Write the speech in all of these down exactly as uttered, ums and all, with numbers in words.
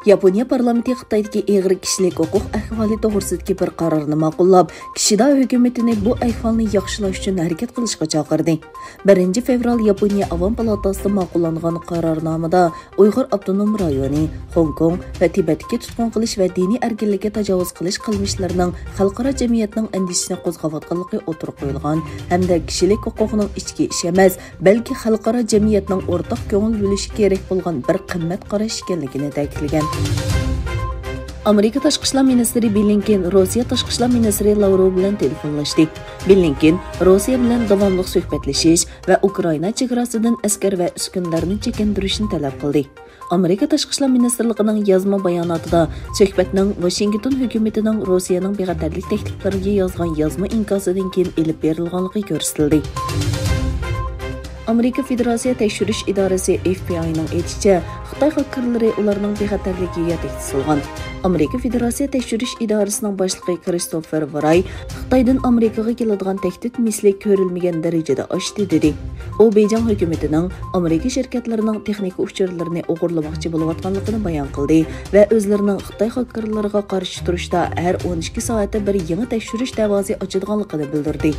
ياپونىيە پارلامېنتى خىتايدىكى ئېغىر كىشىلىك ھوقۇق ئەھۋالى توغرىسىدىكى بىر قارارنى ماقۇللاپ، كىشىدا ھۆكۈمىتىنى بۇ ئەھۋالنى ياخشىلاش ئۈچۈن ھەرىكەت قىلىشقا چاقىردى. بىرىنچى فېۋرال ياپونىيە ئاۋام پالاتاسىدا ماقۇللانغان قارارنامىدا ئۇيغۇر ئاپتونوم رايونى، خوڭكوڭ ۋە تىبەتتىكى تۇتقۇن قىلىش ۋە دىنىي ئەركىنلىككە تاجاۋۇز قىلىش قىلمىشلىرىنىڭ خەلقئارا جەمئىيەتنىڭ ئەندىشىسىنى قوزغاۋاتقانلىقى ئوتتۇرىغا قويۇلغان ھەمدە كىشىلىك ھوقۇقنىڭ ئىچكى ئىش ئەمەس، بەلكى خەلقئارا جەمئىيەتنىڭ ئورتاق كۆڭۈل بۆلۈشى كېرەك بولغان بىر قىممەت قاراش ئىكەنلىكىنى تەكىتلىگەن. ئامېرىكا تاشقى ئىشلار مىنىستىرى بلىنكېن روسىيە تاشقى ئىشلار مىنىستىرى لاۋروف بىلەن تېلېفونلاشتى. بلىنكېن روسىيە بىلەن داۋاملىق سۆھبەتلىشىش ۋە ئۇكرائىنا چېگراسىدىن ئەسكەر ۋە ئۈسكۈنىلەرنى چېكىندۈرۈشنى تەلەپ قىلدى. ئامېرىكا تاشقى ئىشلار مىنىستىرلىقىنىڭ يازما باياناتىدا سۆھبەتنىڭ ۋاشىنگتون ھۆكۈمىتىنىڭ روسىيەنىڭ بىخەتەرلىك تەكلىپلىرىگە يازغان يازما ئىنكاسىدىن كېيىن ئېلىپ بېرىلغانلىقى كۆرسىتىلدى. ئامېرىكا فېدېراتسىيە تەكشۈرۈش ئىدارىسى، ئېف بى ئاينىڭ ئېيتىشىچە، خىتاي خاكېرلىرى ئۇلارنىڭ بىخەتەرلىكىگە تەھدىت سالغان. ئامېرىكا فېدېراتسىيە تەكشۈرۈش ئىدارىسىنىڭ باشلىقى كىرىستوفېر ۋىراي خىتايدىن ئامېرىكىغا كېلىدىغان تەھدىت مىسلى كۆرۈلمىگەن دەرىجىدە ئاشتى، دېدى. ئۇ بېيجىڭ ھۆكۈمىتىنىڭ ئامېرىكا شىركەتلىرىنىڭ تېخنىكا ئۇچۇرلىرىنى ئوغرىلىماقچى بولۇۋاتقانلىقىنى بايان قىلدى ۋە ئۆزلىرىنىڭ خىتاي خاكېرلىرىغا قارشى تۇرۇشتا ھەر ئون ئىككى سائەتتە بىر يېڭى تەكشۈرۈش دەۋاسى ئاچىدىغانلىقىنى بىلدۈردى.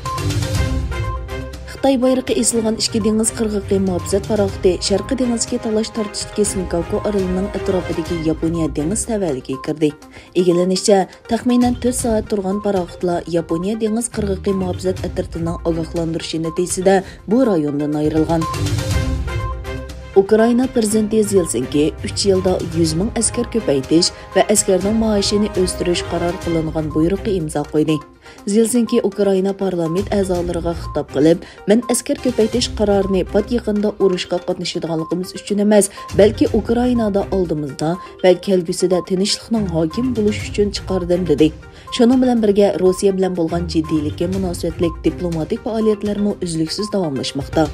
خىتاي بايرىقى ئېسىلغان ئىككى دېڭىز قىرغىقى مۇھاپىزەت پاراخوتى شەرقىي دېڭىزدىكى تالاش تارتىشتىكى سېنكاكۇ ئارىلىنىڭ ئەتراپىدىكى ياپونىيە دېڭىز تەۋەلىكىگە كىردى. ئىگىلىنىشىچە، تەخمىنەن تۆت سائەت تۇرغان پاراخوتلار ياپونىيە دېڭىز قىرغىقى مۇھاپىزەت ئەترىتىنىڭ ئاگاھلاندۇرۇشى نەتىجىسىدە بۇ رايوندىن ئايرىلغان. ئۇكرائىنا پىرېزىدېنتى زېلېنسكىي ئۈچ يىلدا يۈز مىڭ ئەسكەر كۆپەيتىش ۋە ئەسكەرنىڭ مائاشىنى ئۆستۈرۈش قارار قىلىنغان بۇيرۇققا ئىمزا قويدى. زېلېنسكىي ئۇكرائىنا پارلامېنت ئەزالىرىغا خىتاب قىلىپ، مەن ئەسكەر كۆپەيتىش قارارىنى پات يېقىندا ئۇرۇشقا قاتنىشىدىغانلىقىمىز ئۈچۈن ئەمەس، بەلكى ئۇكرائىنادا ئالدىمىزدا ۋە كەلگۈسىدە تىنچلىقنىڭ ھاكىم بولۇشى ئۈچۈن چىقاردىم، دېدى. شۇنىڭ بىلەن بىرگە، روسىيە بىلەن بولغان جىددىيلىككە مۇناسىۋەتلىك دىپلوماتىك پائالىيەتلەرمۇ ئۈزلۈكسىز داۋاملاشماقتا.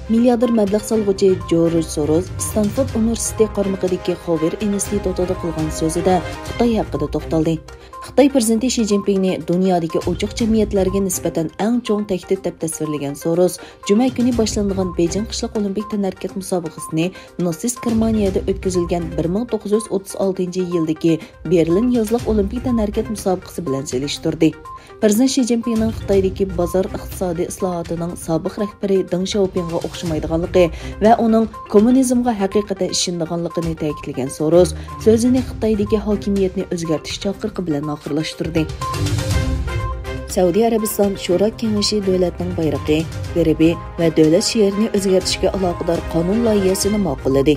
مىلياردېر مەبلەغ سالغۇچى جورج سوروس ستانفورد ئۇنىۋېرسىتېتى قارمىقىدىكى خوۋېر ئىنستىتۇتىدا قىلغان سۆزىدە خىتاي ھەققىدە توختالدى. خىتاي پىرېزىدېنتى شى جىنپىڭنى دۇنيادىكى ئوچۇق جەمئىيەتلەرگە نىسبەتەن ئەڭ چوڭ تەھدىت دەپ تەسۋىرلىگەن سوروس، جۈمە كۈنى باشلىنىدىغان بېيجىڭ قىشلىق ئولىمپىك تەنھەرىكەت مۇسابىقىسىنى ناتسىست گېرمانىيەدە ئۆتكۈزۈلگەن بىر مىڭ توققۇز يۈز ئوتتۇز ئالتىنچى يىلدىكى بېرلىن يازلىق ئولىمپىك تەنھەرىكەت مۇسابىقىسى بىلەن سېلىشتۇردى. پىرېزىدېنت شى جىنپىڭنىڭ خىتايدىكى بازار ئىقتىسادىي ئىسلاھاتىنىڭ سابىق رەھبىرى دېڭ شياۋپىڭغا ئوخشىمايدىغانلىقى ۋە ئۇنىڭ كوممۇنىزمغا ھەقىقەتەن ئىشىنىدىغانلىقىنى تەكىتلىگەن سوروس سۆزىنى خىتايدىكى ھاكىمىيەتنى ئۆزگەرتىش چاقىرىقى بىلەن ئاخىرلاشتۇردى. سەئۇدى ئەرەبىستان شورا كېڭىشى دۆلەتنىڭ بايرىقى، گېربى ۋە دۆلەت شېئىرىنى ئۆزگەرتىشكە ئالاقىدار قانۇن لايىھەسىنى ماقۇللىدى.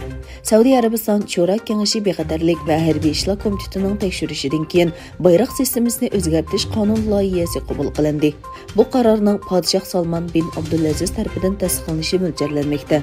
سەئۇدى ئەرەبىستان شورا كېڭىشى بىخەتەرلىك ۋە ھەربىي ئىشلار كومىتېتىنىڭ تەكشۈرۈشىدىن كېيىن، بايراق سىستېمىسىنى ئۆزگەرتىش قانۇن لايىھەسى قوبۇل قىلىندى. بۇ قارارنىڭ پادىشاھ سالمان بىن ئابدۇلئەزىز تەرىپىدىن تەستىقلىنىشى مۆلچەرلەنمەكتە.